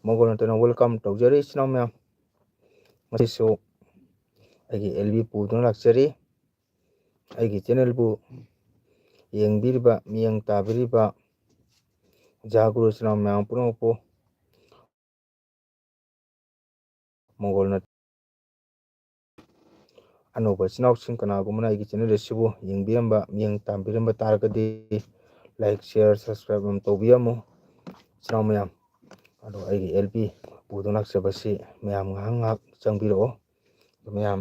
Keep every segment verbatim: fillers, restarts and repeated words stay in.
ꯃꯪꯒꯣꯜ ꯅꯠꯇꯅ welcome ꯇꯧꯖꯔꯤ ꯏꯆꯤꯟ ꯏꯅꯥꯎ ꯃꯌꯥꯝ꯫ ꯉꯁꯤꯁꯨ ꯑꯩꯒꯤ L B ꯄꯨꯗꯨꯅ ꯂꯥꯛꯆꯔꯤ꯫ ꯑꯩꯒꯤ channel ꯕꯨ ꯌꯦꯡꯕꯤꯔꯤꯕ, ꯃꯤꯠꯌꯦꯡ ꯇꯥꯕꯤꯔꯤꯕ ꯖꯥꯒꯨꯔꯨ ꯏꯆꯤꯟ ꯏꯅꯥꯎ ꯃꯌꯥꯝ ꯄꯨꯝꯅꯃꯛꯄꯨ ꯃꯪꯒꯣꯜꯅ ꯑꯅꯧꯕ ꯏꯆꯤꯟ ꯏꯅꯥꯎꯁꯤꯡ ꯀꯅꯥꯒꯨꯝꯕꯅ ꯑꯩꯒꯤ channel ꯑꯁꯤꯕꯨ ꯌꯦꯡꯕꯤꯔꯝꯕ, ꯃꯤꯠꯌꯦꯡ ꯇꯥꯕꯤꯔꯝꯕ ꯇꯥꯔꯒꯗꯤ like, share, subscribe ꯑꯃ ꯇꯧꯕꯤꯔꯝꯃꯨ ꯏꯆꯤꯟ ꯏꯅꯥꯎ ꯃꯌꯥꯝ꯫ ꯑꯗꯣ ꯑꯩꯒꯤ L B ꯄꯨꯗꯨꯅ ꯂꯥꯛꯆꯕꯁꯤ ꯃꯌꯥꯝ ꯉꯥꯏꯍꯥꯛ ꯉꯥꯏꯍꯥꯛ ꯆꯪꯕꯤꯔꯛꯑꯣ꯫ ꯑꯗꯣ ꯃꯌꯥꯝ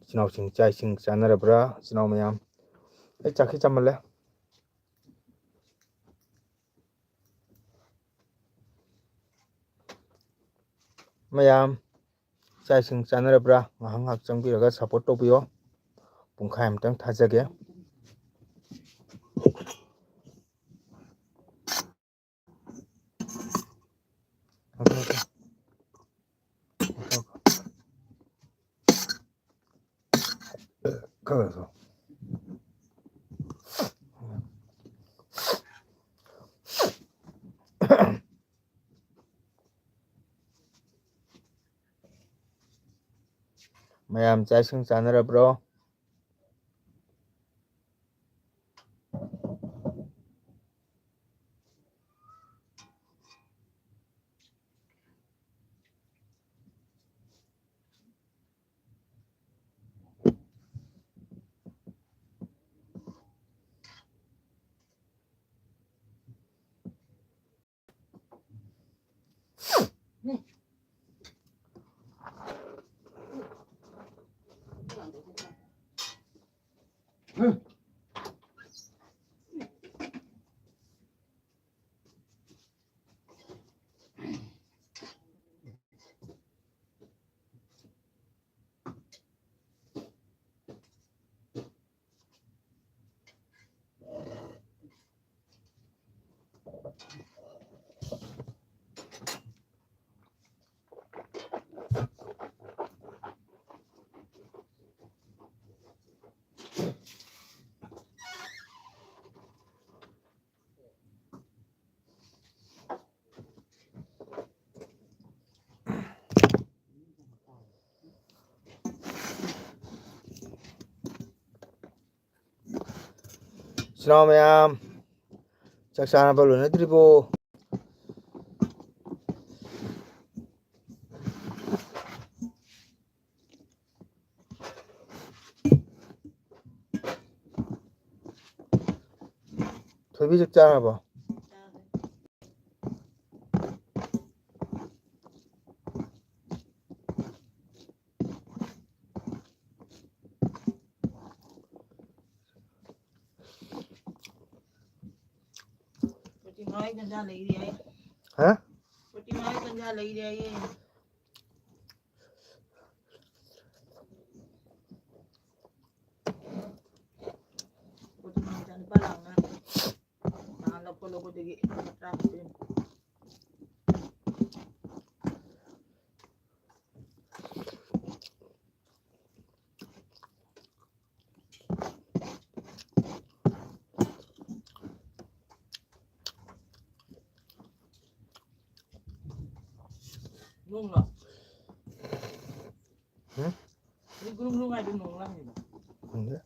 ꯏꯆꯤꯟ ꯏꯅꯥꯎꯁꯤꯡ ꯆꯥꯛ ꯏꯁꯤꯡ ꯆꯥꯅꯔꯕ꯭ꯔꯥ? ꯏꯆꯤꯟ ꯏꯅꯥꯎ ꯃꯌꯥꯝ, ꯑꯩ ꯆꯥꯛꯁꯤ ꯆꯥꯃꯜꯂꯦ꯫ ꯃꯌꯥꯝ ꯆꯥꯛ ꯏꯁꯤꯡ ꯆꯥꯅꯔꯕ꯭ꯔꯥ? ꯉꯥꯏꯍꯥꯛ ꯉꯥꯏꯍꯥꯛ ꯆꯪꯕꯤꯔꯒ support ꯇꯧꯕꯤꯌꯣ꯫ ꯄꯨꯡꯈꯥꯏ ꯑꯃꯇꯪ ꯊꯥꯖꯒꯦ꯫ ꯃꯌꯥꯝ ꯆꯥꯛ ꯏꯁꯤꯡ ꯆꯥꯅꯔꯕ꯭ꯔꯣ? ꯏꯆꯤꯟ ꯏꯅꯥꯎ ꯃꯌꯥꯝ, ꯆꯥꯛ ꯆꯥꯅꯕ ꯂꯣꯏꯅꯗ꯭ꯔꯤꯕꯣ? ꯊꯣꯏꯕꯤ, ꯆꯥꯛ ꯆꯥꯔꯕꯣ? ꯄ꯭ꯔꯣꯇꯤꯟ ꯍꯥꯏ ꯒꯟꯖꯥ ꯂꯩꯔꯦ ꯍꯥꯏ꯫ ꯍꯥ? ꯄ꯭ꯔꯣꯇꯤꯟ ꯍꯥꯏ ꯒꯟꯖꯥ ꯂꯩꯔꯦ ꯍꯥꯏꯌꯦ꯫ ꯄ꯭ꯔꯣꯇꯤꯟ ꯍꯥꯏ ꯂꯨꯄꯥ ꯂꯥꯛꯅ ꯅꯍꯥꯟ ꯂꯧꯕ ꯂꯧꯕꯗꯒꯤ ꯇꯔꯥ ꯄꯤꯔꯝꯃꯤ꯫ ꯅꯣꯡꯂꯣ? ꯍꯨꯝ? ꯍꯧꯖꯤꯛ ꯒ꯭ꯔꯨꯡ ꯒ꯭ꯔꯨꯡ ꯍꯥꯏꯗꯣ ꯅꯣꯡꯂ ꯍꯪꯉꯤꯕ? ꯈꯪꯗꯦ꯫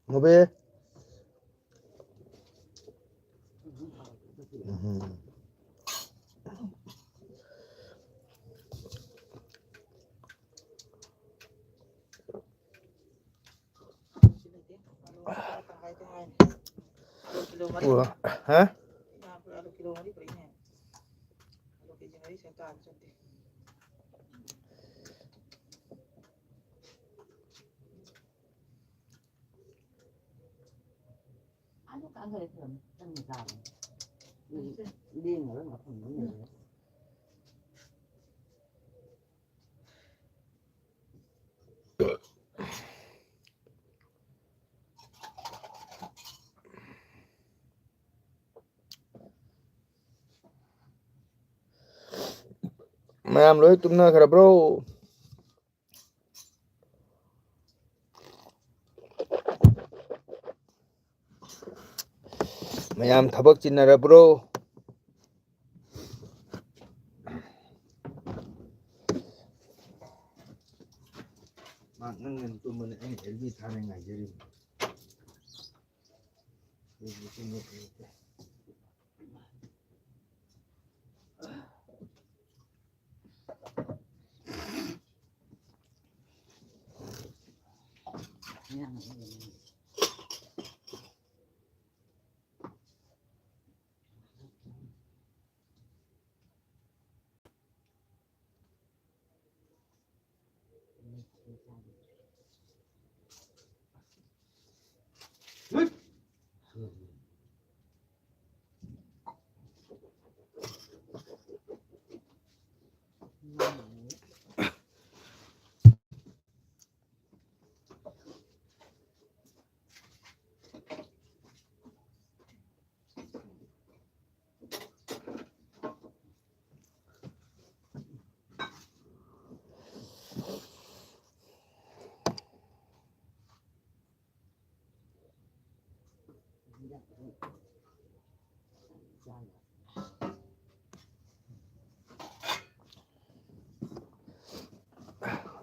ꯉꯧꯕꯤ꯫ ꯎꯝ꯫ ꯍꯥ? ꯃꯌꯥꯝ ꯂꯣꯏ ꯇꯨꯝꯅꯈ꯭ꯔꯕ꯭ꯔꯣ? ꯃꯌꯥꯝ ꯊꯕꯛ ꯆꯤꯟꯅꯔꯕ꯭ꯔꯣ? ꯃꯥ ꯉꯟ ꯉꯟ ꯇꯨꯝꯕꯅꯦ, ꯑꯩꯅ ꯑꯦꯜ ꯕꯤ ꯊꯥꯅ ꯉꯥꯏꯖꯔꯤꯕꯅꯤ꯫ ꯑꯩꯗꯤ ꯇꯨꯝꯕ ꯐꯪꯗꯦ꯫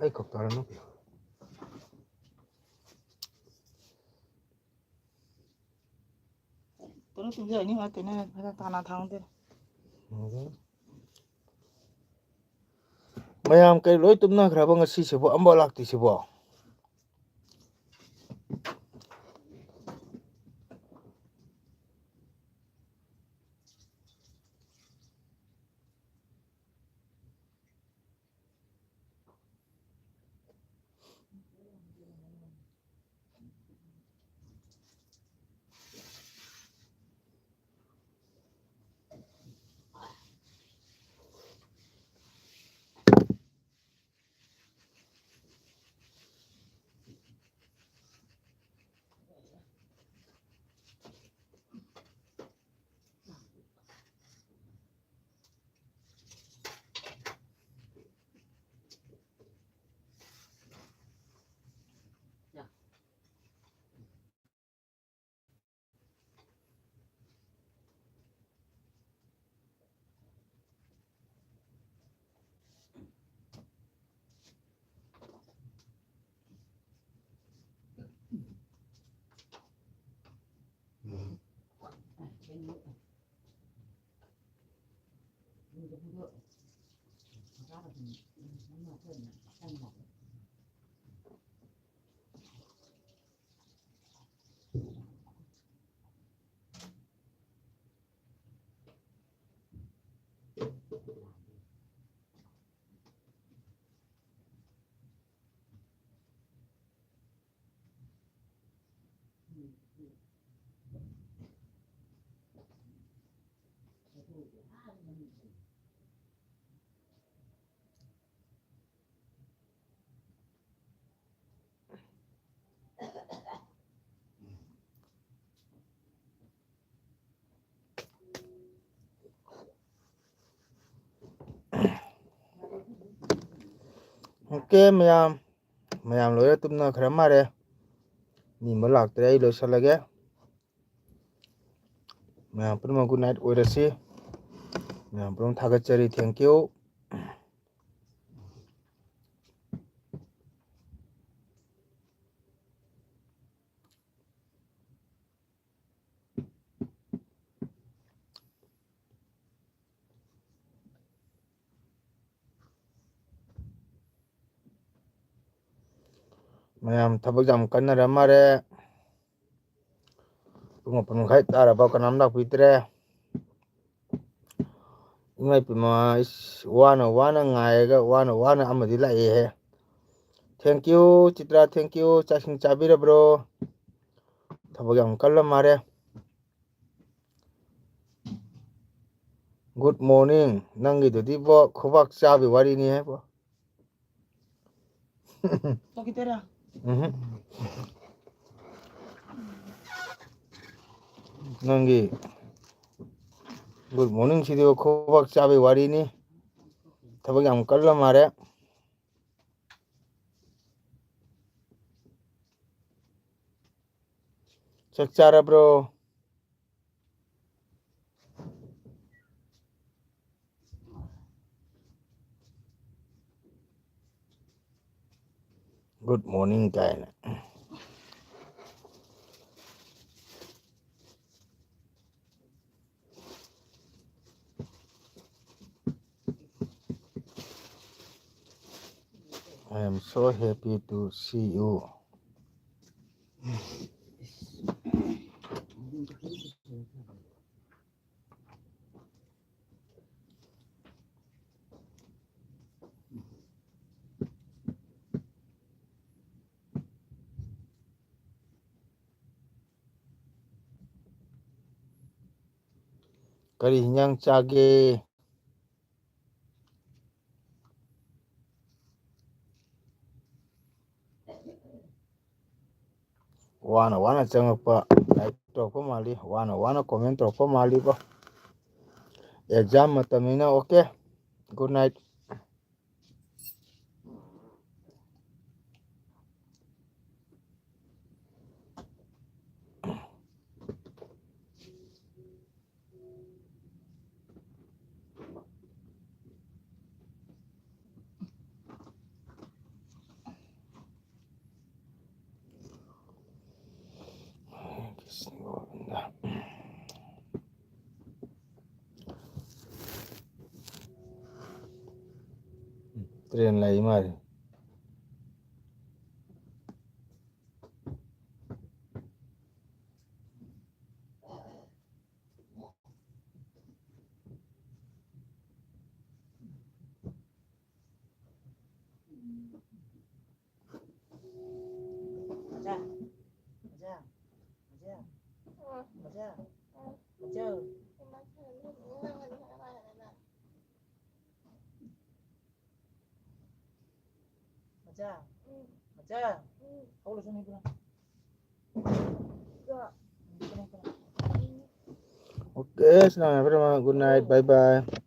ꯑꯩ ꯀꯧꯇꯥꯔ ꯅꯨꯄꯤ꯫ ꯇꯣꯂꯣꯞ ꯇꯨꯝꯖꯔꯅꯤ ꯉꯥꯛꯇꯅꯦ, ꯐꯖꯅ ꯇꯥꯅ ꯊꯥꯡꯗꯦ꯫ ꯃꯌꯥꯝ ꯀꯩ ꯂꯣꯏ ꯇꯨꯝꯅꯈ꯭ꯔꯕ ꯉꯁꯤꯁꯤꯕꯣ? ꯑꯝꯕꯧ ꯂꯥꯛꯇ꯭ꯔꯤꯁꯤꯕꯣ? OK, ꯃꯌꯥꯝ, ꯃꯌꯥꯝ ꯂꯣꯏꯅ ꯇꯨꯝꯅꯈ꯭ꯔ ꯃꯥꯜꯂꯦ꯫ ꯃꯤ ꯑꯃ ꯂꯥꯛꯇ꯭ꯔꯦ, ꯑꯩ ꯂꯣꯏꯁꯤꯜꯂꯒꯦ꯫ ꯃꯌꯥꯝ ꯄꯨꯝꯅꯃꯛ good night ꯑꯣꯏꯔꯁꯤ꯫ ꯃꯌꯥꯝ ꯄꯨꯝꯅꯃꯛ ꯊꯥꯒꯠꯆꯔꯤ, thank you꯫ ꯃꯌꯥꯝ ꯊꯕꯛ ꯌꯥꯝ ꯀꯟꯅꯔ ꯃꯥꯜꯂꯦ꯫ ꯄꯨꯡ ꯃꯥꯄꯟ ꯃꯈꯥꯏ ꯇꯥꯔꯕ, ꯀꯅꯥꯝ ꯂꯥꯛꯄꯤꯗ꯭ꯔꯦ꯫ ꯏꯃꯥ ꯏꯄꯦꯝꯃ, ꯏꯁ, ꯋꯥꯅ ꯋꯥꯅ ꯉꯥꯏꯔꯒ, ꯋꯥꯅ ꯋꯥꯅ ꯑꯃꯗꯤ ꯂꯥꯛꯑꯦꯍꯦ꯫ Thank you, Chitra, thank you꯫ ꯆꯥꯛ ꯏꯁꯤꯡ ꯆꯥꯕꯤꯔꯕ꯭ꯔꯣ? ꯊꯕꯛ ꯌꯥꯝ ꯀꯜꯂ ꯃꯥꯜꯂꯦ꯫ Good morning꯫ ꯅꯪꯒꯤꯗꯨꯗꯤꯕꯣ, ꯈꯨꯕꯥꯛ ꯆꯥꯕꯤ ꯋꯥꯔꯤꯅꯤ ꯍꯥꯏꯕꯣ꯫ ꯎꯝꯍꯨꯝ꯫ ꯅꯪꯒꯤ good morning ꯁꯤꯗꯤ ꯈꯨꯕꯥꯛ ꯆꯥꯕꯩ ꯋꯥꯔꯤꯅꯤ꯫ ꯊꯕꯛ ꯌꯥꯝ ꯀꯜꯂ ꯃꯥꯜꯂꯦ꯫ ꯆꯥꯛ ꯆꯥꯔꯕ꯭ꯔꯣ? Good morning ꯀꯥꯏꯅ꯫ I am so happy to see you. ꯀꯔꯤ ꯍꯤꯟꯖꯥꯡ ꯆꯥꯒꯦ? ꯋꯥꯅ ꯋꯥꯅ ꯆꯪꯉꯛꯄ, like ꯇꯧꯔꯛꯄ ꯃꯥꯜꯂꯤ, ꯋꯥꯅ ꯋꯥꯅ comment ꯇꯧꯔꯛꯄ ꯃꯥꯜꯂꯤꯕꯣ꯫ Exam ꯃꯇꯝꯅꯤꯅ꯫ Okay, good night. Train ꯂꯥꯛꯏ ꯃꯥꯜꯂꯦ꯫ Okay, selamat malam, good night, bye bye.